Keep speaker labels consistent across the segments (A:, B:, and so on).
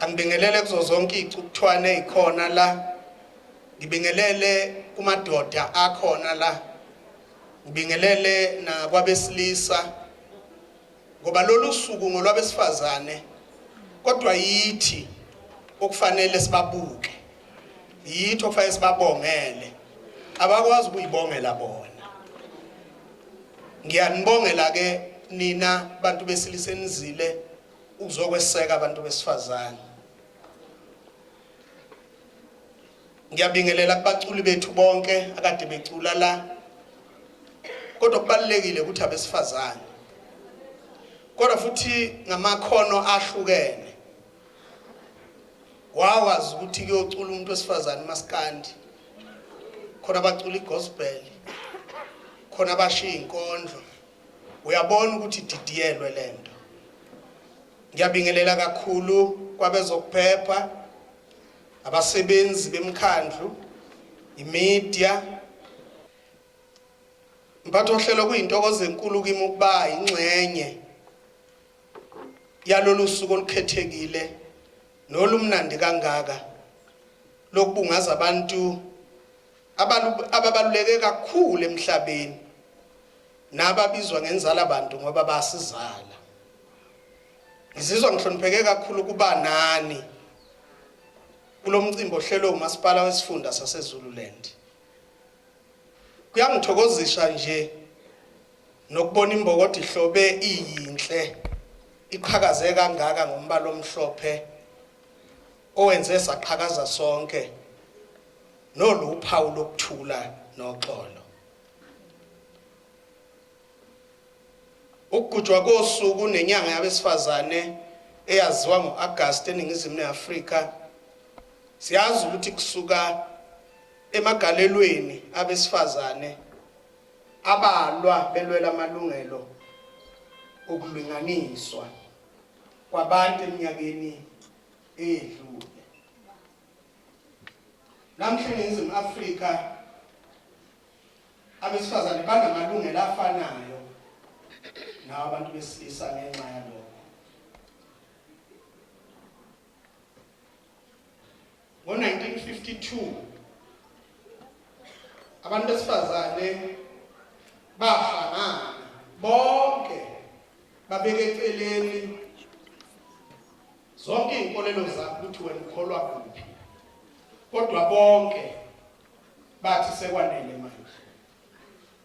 A: Angibingelele kuzo zonke izicukuthwane ezikhona la. Ngibingelele kumadoda akhona la. Ngibingelele nakwabesilisa ngoba lolu suku ngolwabesifazane kodwa yithi okufanele sibabuke. Yithi okufanele sibabongele. Abakwazi ukuyibongela bona. Ngiyanibongela ke nina bantu besilisa enizile uzokweseka abantu besifazane. Ngiyabingelela kubaculi bethu bonke akade becula la. Kodwa kubalulekile ukuthi abesifazane. Kodwa futhi ngamakhono ahlukene. Wawazi ukuthi kuyocula umuntu wesifazane umaskandi. Khona abacula igospel. Khona abashiya inkondlo. Uyabona ukuthi ididiyelwe lento. Ngiyabingelela kakhulu kwabezokuphepha, abasebenzi bemkhandlu, imedia. Mphathi ohlelo kuyintokozo enkulu kimi ukuba ingxenye yalolu suku olukhethekile nolumnandi kangaka lokubungaza abantu ababaluleke kakhulu emhlabeni nababizwa ngenzala bantu ngoba basizala. Ngizizwa ngihlonipheke kakhulu ukuba nani kulo mcimbi ohlelwe umasipala wesifunda saseZululand. Kuyangithokozisa nje nokubona imbokodo ihlobe iyinhle iqhakaze kangaka ngombala omhlophe owenze saqhakaza sonke nolu uphawu lokuthula noxolo. Ukugujwa kosuku nenyanga yabesifazane eyaziwa ngo-Agasti eNingizimu ne-Afrika siyazi ukuthi kusuka emagalelweni abesifazane abalwa belwela amalungelo okulinganiswa kwabantu eminyakeni eyedlule. Namhla eNingizimu Afrika abesifazane banamalungelo afanayo nawo abantu besilisa ngenxa yalokho. Ngo-1952 abantu besifazane bahlangana bonke babeke eceleni zonke izinkolelo zakho ukuthi wena ukholwa kuphi kodwa bonke bathi sekwanele manje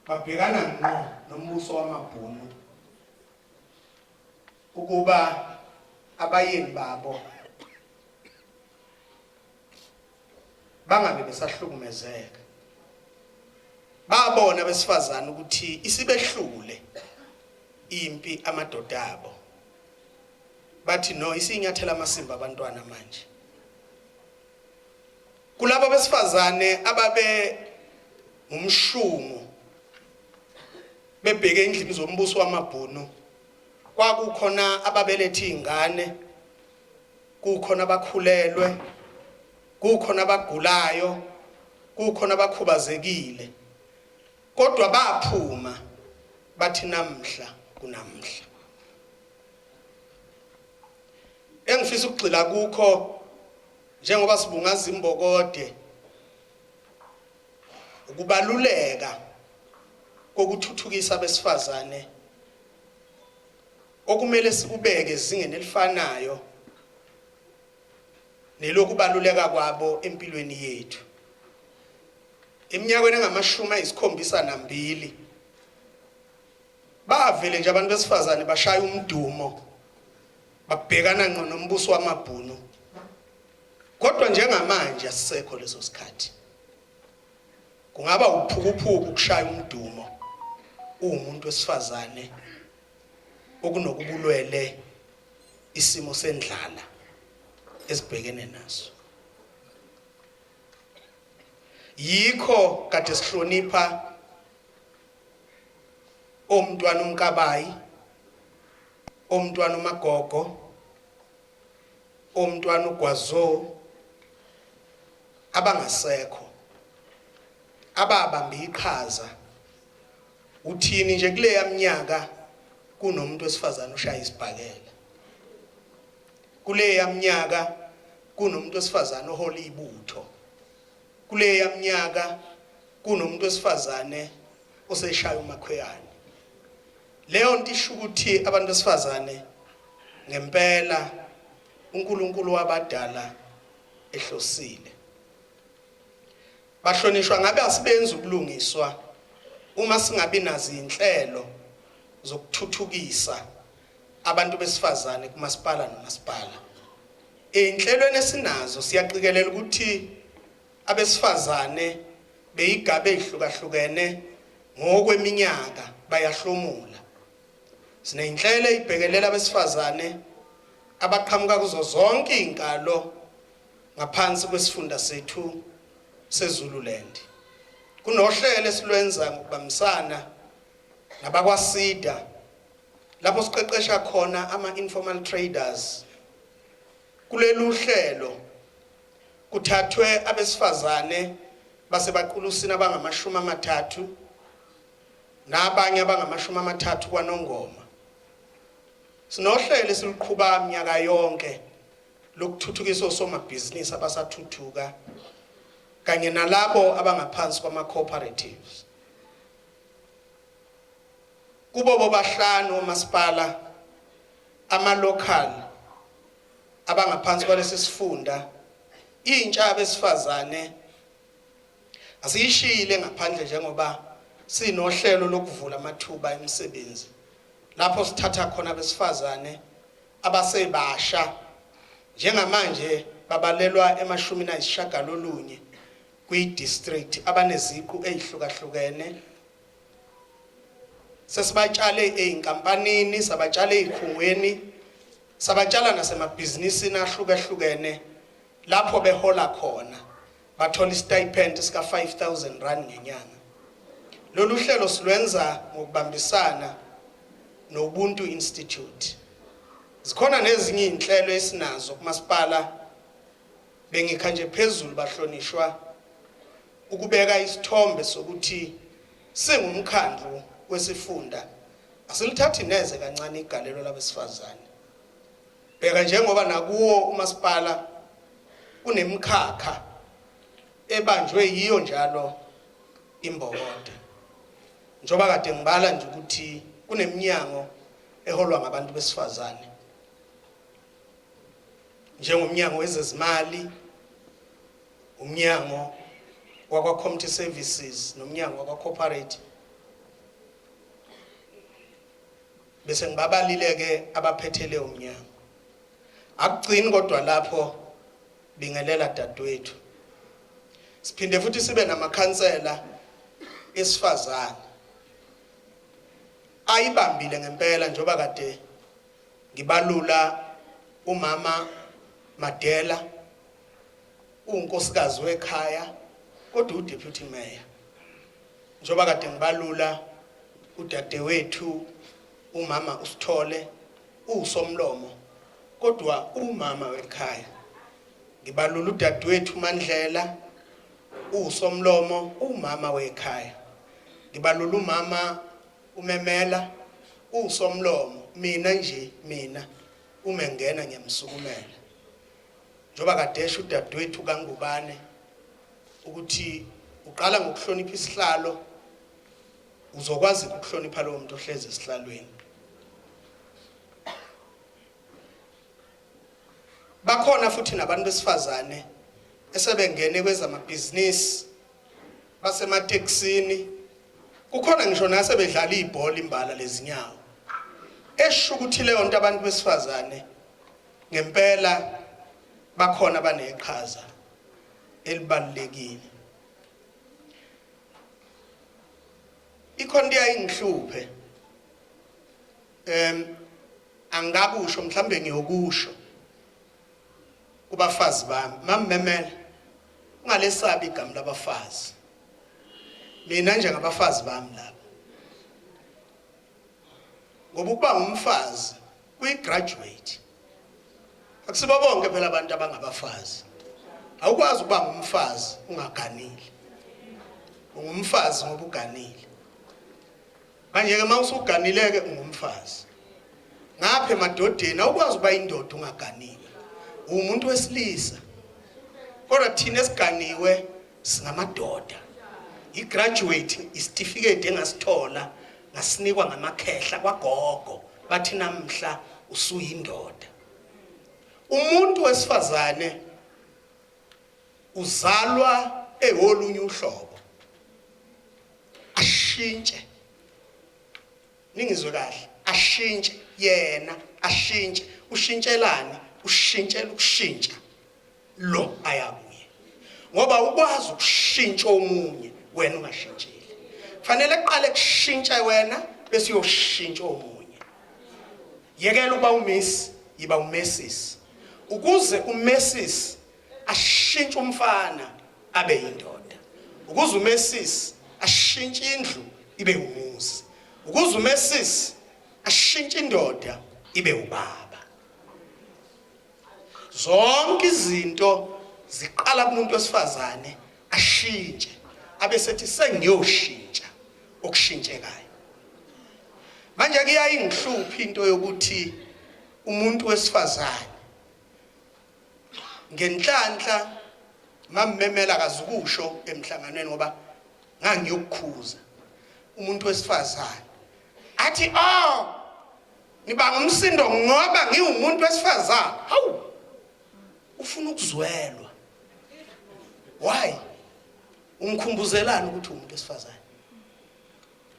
A: babhekana ngqo nombuso wamabhunu ukuba abayeni babo bangabe besahlukumezeka babona besifazana ukuthi isibehlule impi amadoda abo bathi no isinyathela amasimba abantwana manje kulabo besifazane ababe ngumshungu bebheke endlini zombuso wamabhunu kwakukhona ababelethe izingane kukhona abakhulelwe kukhona abagulayo kukhona abakhubazekile kodwa baphuma bathi namhla kunamhla engifisa ukugxila kukho njengoba sibungaza imbokode ukubaluleka kokuthuthukisa abesifazane okumele sikubeke ezingeni elifanayo nelokubaluleka kwabo empilweni yethu. Eminyakeni engamashumi ayisikhombisa nambili bavele nje abantu besifazane bashaya umdumo babhekana ngqo nombuso wamabhunu kodwa njengamanje asisekho leso sikhathi kungaba uphukuphuku ukushaya umdumo uwumuntu wesifazane okunokubulwele isimo sendlala esibhekene naso yikho kade sihlonipha omntwana umkabayi omntwana umagogo omntwana ugwazo abangasekho ababamba iqhaza uthini nje kuleya minyaka kunomuntu wesifazane oshaya isibhakela kuleya minyaka kunomuntu wesifazane ohola ibutho. Kuleya minyaka kunomuntu wesifazane oseshaya umakhweyane. Leyo nto isho ukuthi abantu besifazane ngempela uNkulunkulu wabadala ehlosile. Bahlonishwa ngabe asibenzi ubulungiswa uma singabi nazo inhlelo zokuthuthukisa abantu besifazane kumasipala nomasipala. Ezinhlelweni esinazo siyaqikelela ukuthi abesifazane beyigaba ezihlukahlukene ngokweminyaka bayahlomula. Sineyinhlelo ezibhekelela abesifazane abaqhamuka kuzo zonke izinkalo ngaphansi kwesifunda sethu seZululand. Kunohlelo esilwenza ngokubambisana nabakwaSIDA lapho siqeqesha khona ama-informal traders. Kulelu hlelo kuthathwe abesifazane baseBaqulusini abangama-30 nabanye abangama-30 kwaNongoma. Sinohlelo esiluqhuba minyaka yonke lokuthuthukisa osomabhizinisi abasathuthuka kanye nalabo abangaphansi kwama-cooperatives. Kubo bobahlanu omasipala ama-local abangaphansi kwalesi sifunda intsha yabesifazane asiyishiyile ngaphandle njengoba sinohlelo lokuvula amathuba emisebenzi lapho sithatha khona abesifazane abasebasha njengamanje babalelwa emashumini ayisishagalolunye kwi-district abaneziqu ezihlukahlukene. Sesibatshale ezinkampanini, sabatshala ezikhungweni, sabatshala nasemabhizinisini ahlukahlukene lapho behola khona bathola istipend sika 5000 rand ngenyanga. Lolu hlelo silwenza ngokubambisana noBuntu Institute. Zikhona nezinye izinhlelo esinazo kumasipala, bengikha nje phezulu bahlonishwa ukubeka isithombe sokuthi singumkhandlu wesifunda asilithathi neze kancane igalelo labesifazane. Bheka njengoba nakuwo umasipala kunemikhakha ebanjwe yiyo njalo imbokodo. Njengoba kade ngibala nje ukuthi kuneminyango eholwa ngabantu besifazane njengomnyango wezezimali, umnyango wakwa-community services nomnyango wakwa-corporate. Bese ngibabalile ke abaphethe leyo mnyango. Akugcini kodwa lapho, bingelela dadewethu. Siphinde futhi sibe namakhansela esifazane ayibambile ngempela njengoba kade ngibalula umama Madela unkosikazi wekhaya kodwa udeputy mayor, njengoba kade ngibalula udadewethu umama uSithole uwusomlomo kodwa umama wekhaya, ngibalula udadewethu Mandlela uwusomlomo umama wekhaya, ngibalula umama uMemela uwusomlomo. Mina nje mina uma ngena ngiyamsukumela, njengoba kadesha udadewethu kaNgubane ukuthi uqala ngokuhlonipha isihlalo uzokwazi ukuhlonipha lowo muntu ohlezi esihlalweni. Bakhona futhi nabantu besifazane esebengene kwezamabhizinisi, basematekisini, kukhona ngisho nasebedlala ibhola imbala lezinyawo, esho ukuthi leyo nto abantu besifazane ngempela bakhona baneqhaza elibalulekile. Ikhona into eyayingihluphe, angakusho mhlambe ngiyokusho kubafazi bami. Mamemela, ungalesabi igama labafazi. Mina nje ngabafazi bami laba, ngoba ukuba ngumfazi kuyi-graduate. Akusibo bonke phela abantu abangabafazi. Awukwazi ukuba ngumfazi ungaganile, ungumfazi ngoba uganile. Manje-ke uma usuganile-ke ungumfazi. Ngapha emadodeni awukwazi ukuba indoda ungaganile, uwumuntu wesilisa. Kodwa thina esiganiwe singamadoda. I-graduate isitifiketi engasithola ngasinikwa ngamakhehla kwagogo bathi namhla usuyindoda. Umuntu wesifazane uzalwa ewolunye uhlobo ashintshe ningizwe kahle ashintshe yena ashintshe ushintshelani ushintshela ukushintsha lo ayakuye ngoba ukwazi ukushintsha omunye wena ungashintshile fanele kuqale kushintshe wena bese uyoshintsha omunye yekela ukuba umiss yiba umessis ukuze umessis ashintshe umfana abe yindoda ukuze umessis ashintshe indlu ibe umuzi ukuze umessis ashintshe indoda ibe ubaba zonke izinto ziqala kumuntu wesifazane ashintshe abesethi sengiyoshintsha okushintshekayo manje kuyayingihlupha into yokuthi umuntu wesifazane ngenhlanhla mammemela kazukusho emhlanganweni ngoba ngangiyokukhuza umuntu wesifazane athi oh ngibanga umsindo ngoba ngiwumuntu wesifazane hawu ufuna ukuzwelwa why ungikhumbuzelani ukuthi umuntu wesifazane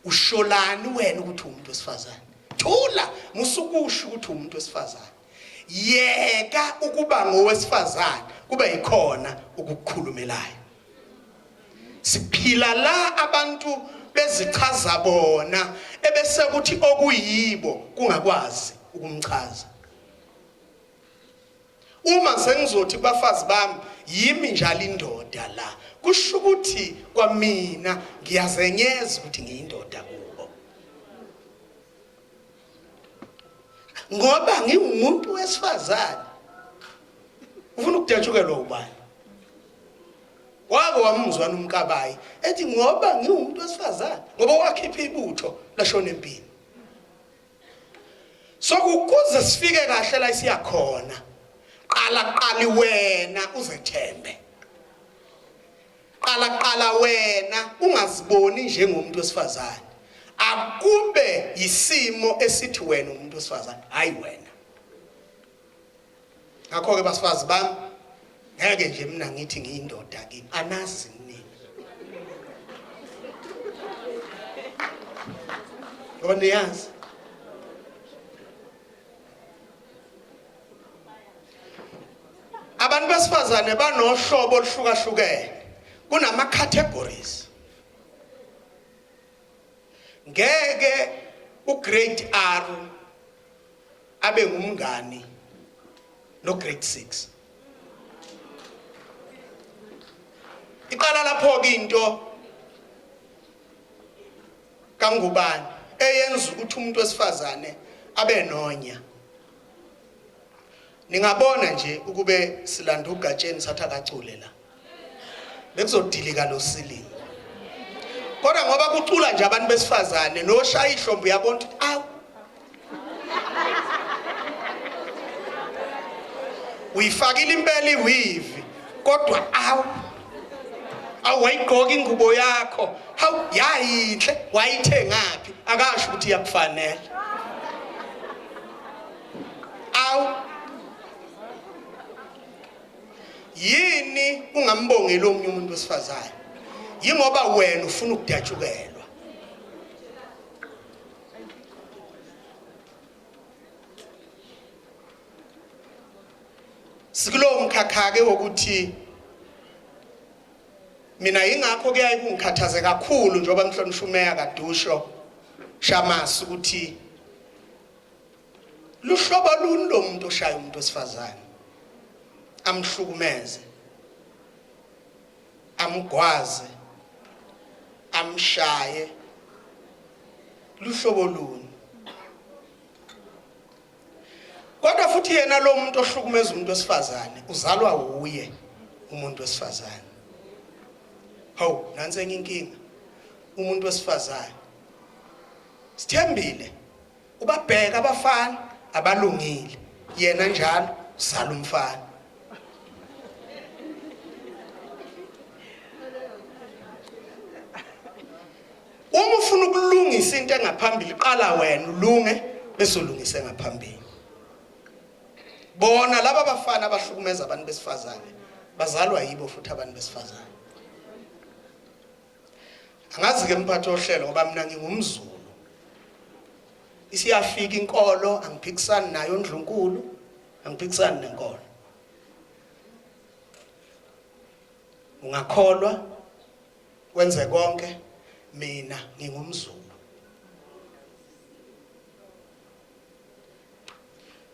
A: usholani wena ukuthi umuntu wesifazane thula musukusho ukuthi umuntu wesifazane yeka ukuba ngowesifazane kube yikhona ukukhulumelayo siphila la abantu bezichaza bona ebese kuthi okuyibo kungakwazi ukumchaza Uma sengizothi kubafazi bami yimi njalo indoda la kusho ukuthi kwamina ngiyazenyeza ukuthi ngiyindoda kubo ngoba ngiwumuntu wesifazane ufuna ukudatshukelwa ubani wake wamuzwana umkabayi ethi ngoba ngiwumuntu wesifazane ngoba wakhipha ibutho lashona empini So ukuze sifike kahle la siyakhona qala qali wena uzethembe qala qala wena ungaziboni njengomuntu wesifazane akube yisimo esithi wena umuntu wesifazane hayi wena ngakho-ke basifazi bami ngeke nje mina ngithi ngiyindoda kini anazi nini ngoba niyazi abantu besifazane banohlobo oluhlukahlukene kunama-categories ngeke ugrade R abe ngumngani no grade 6 iqala lapho ke into kangubani eyenza ukuthi umuntu wesifazane abe nonya ningabona nje ukube silanda ugatsheni sathi akacule la bekuzodilika lo ceiling kodwa ngoba kucula nje abantu besifazane noshaya ihlombe uyabona ukuthi awu uyifakile impela iweave kodwa awu awu wayigqoka ingubo yakho hawu yayinhle wayithengaphi akasho ukuthi iyakufanele awu yini ungambongeli omunye umuntu wesifazane yingoba wena ufuna ukudatshukelwa sikulowo mkhakha-ke wokuthi mina yingakho kuyaye kungikhathaze kakhulu njengoba mhlonishwa umeya kadusho shamasi ukuthi Luhlobo luni lo muntu oshaya umuntu wesifazane amhlukumeze amgwaze amshaye luhlobo luni kodwa futhi yena lo muntu ohlukumeza umuntu wesifazane uzalwa wuye umuntu wesifazane hawu nansi enye inkinga umuntu wesifazane sithembile Ubabheka abafana abalungile yena njalo uzala umfana. Lungisa into engaphambili, qala wena ulunge bese ulungise ngaphambili. Bona laba bafana abahlukumeza abantu besifazane bazalwa yibo futhi abantu besifazane. Angazi ke mphathi ohlelo ngoba mina ngingumZulu. Isiyafika inkolo angiphikisani nayo ndlunkulu, angiphikisani nenkolo. Ungakholwa wenze konke mina ngingumZulu.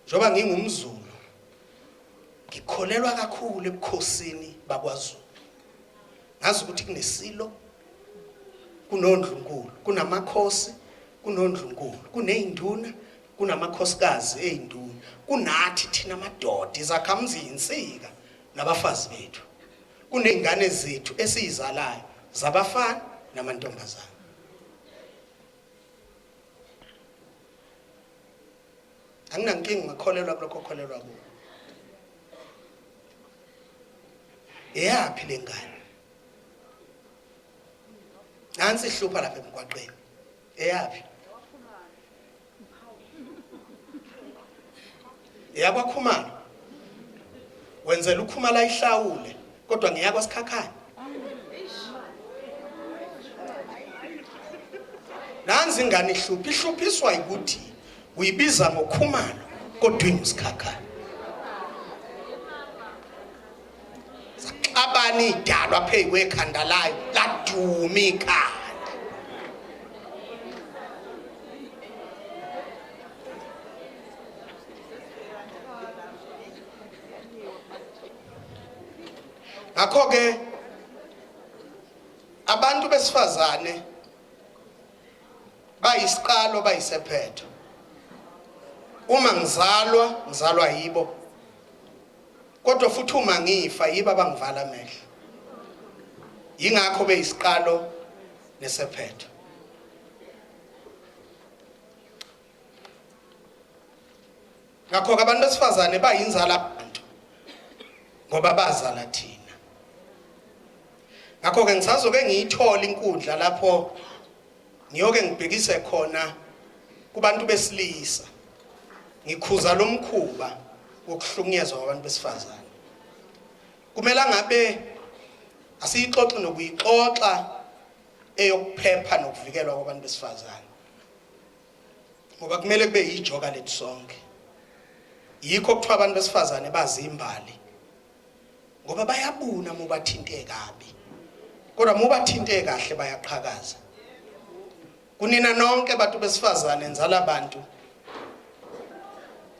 A: Njengoba ngingumZulu ngikholelwa kakhulu ebukhosini bakwaZulu. Ngazi ukuthi kunesilo, kunondlunkulu, kunamakhosi, kunondlunkulu, kuney'nduna, kunamakhosikazi ey'nduna, kunathi thina madoda, izakhamuzi yinsika nabafazi bethu. Kuney'ngane zethu esiyizalayo zabafana namantombazane. Anginankinga ngakholelwa kulokho okholelwa kuko. Eyaphi lengane? Nansi ihlupha lapha emgwaqeni. Eyaphi? EyakwaKhumalo. Wenzela uKhumalo ayihlawule kodwa ngeyakwaSikhakhane. Nansi ingane ihlupha ihluphiswa ukuthi uyibiza ngoKhumalo kodwa inguSikhakhane. Saxabana idalwa phezu kwekhanda layo laduma ikhanda. Ngakho ke abantu besifazane bayisiqalo bayisephetho. Uma ngizalwa ngizalwa yibo. Kodwa futhi uma ngifa yibo abangivala amehlo. Yingakho beyisiqalo nesephetho. Ngakho-ke abantu besifazane bayinzala abantu ngoba bazala thina. Ngakho-ke ngisazoke ngiyithole inkundla lapho ngiyoke ngibhekise khona kubantu besilisa ngikhuza lo mkhuba wokuhlukunyezwa kwabantu besifazane. Kumele ngabe asiyixoxi nokuyixoxa eyokuphepha nokuvikelwa kwabantu besifazane. Ngoba kumele kube yijoka lethu sonke. Yikho kuthiwa abantu besifazane bazi imbali. Ngoba bayabuna uma ubathinte kabi. Kodwa uma ubathinte kahle bayaqhakaza. Kunina nonke bantu besifazane nzala abantu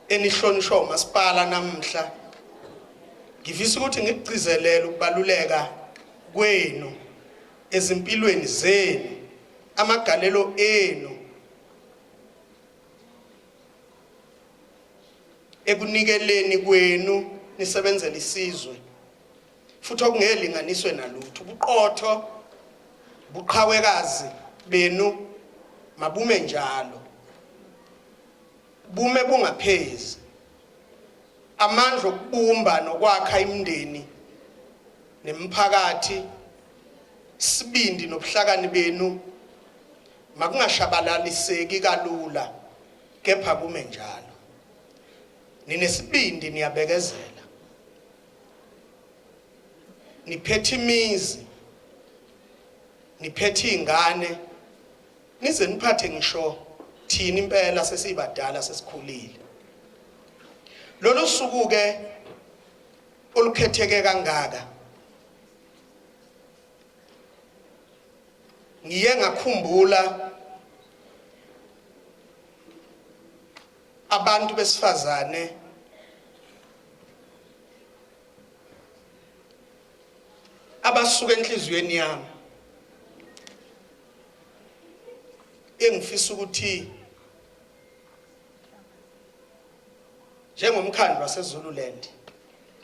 A: enihlonishwa umasipala namhla. Ngifisa ukuthi ngikugcizelele ukubaluleka kwenu ezimpilweni zenu, amagalelo enu ekunikeleni kwenu nisebenzela isizwe futhi okungelinganiswe nalutho. Ubuqotho, ubuqhawekazi benu mabume njalo, bume bungaphezi. Amandla okubumba nokwakha imindeni nemiphakathi, isibindi nobuhlakani benu makungashabalaliseki kalula kepha kume njalo. Ninesibindi niyabekezela. Niphethe imizi, niphethe izingane, nize niphathe ngisho thina impela sesibadala sesikhulile. Lolu suku ke olukhetheke kangaka ngiye ngakhumbula abantu besifazane abasuka enhliziyweni yami engifisa ukuthi njengomkhandlu waseZululand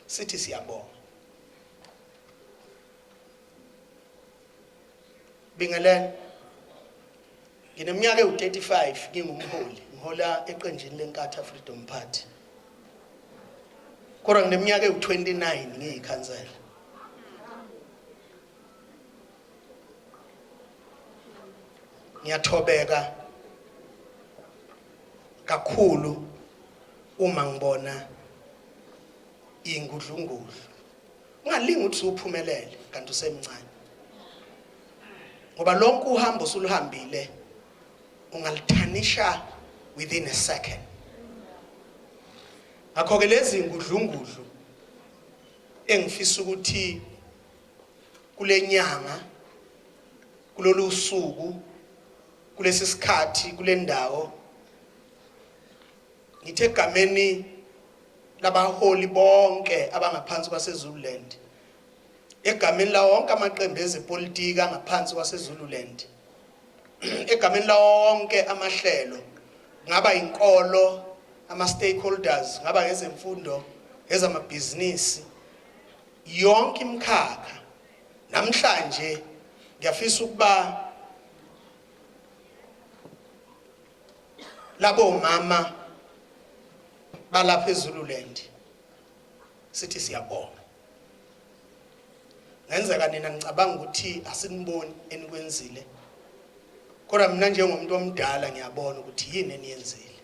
A: sithi siyabonga. Bingelela. Ngineminyaka ewu-35 ngingumholi, ngihola eqenjini leNkatha Freedom Party. Kodwa ngineminyaka ewu-29 ngiyikhansela. Ngiyathobeka kakhulu uma ngibona ingudlungudlu. Ungalingi ukuthi uphumelele kanti usemncane. Ngoba lonke uhambo suluhambile ungalithanisha within a second. Ngakho ke lezi ngudlungudlu engifisa ukuthi kulenyanga kulolu suku kulesi sikhathi kulendawo ngithe egameni labaholi bonke abangaphansi kwaseZululand egameni lawo wonke amaqembu ezepolitiki angaphansi kwaseZululand egameni lawo wonke amahlelo ngaba inkolo ama stakeholders ngaba ngezemfundo ezamabhizinisi yonke imikhakha namhlanje ngiyafisa ukuba labo mama balapha eZululand sithi siyabonga. Ngenzeka nina ngicabanga ukuthi asiniboni enikwenzile, kodwa mina njengomuntu omdala ngiyabona ukuthi yini eniyenzile.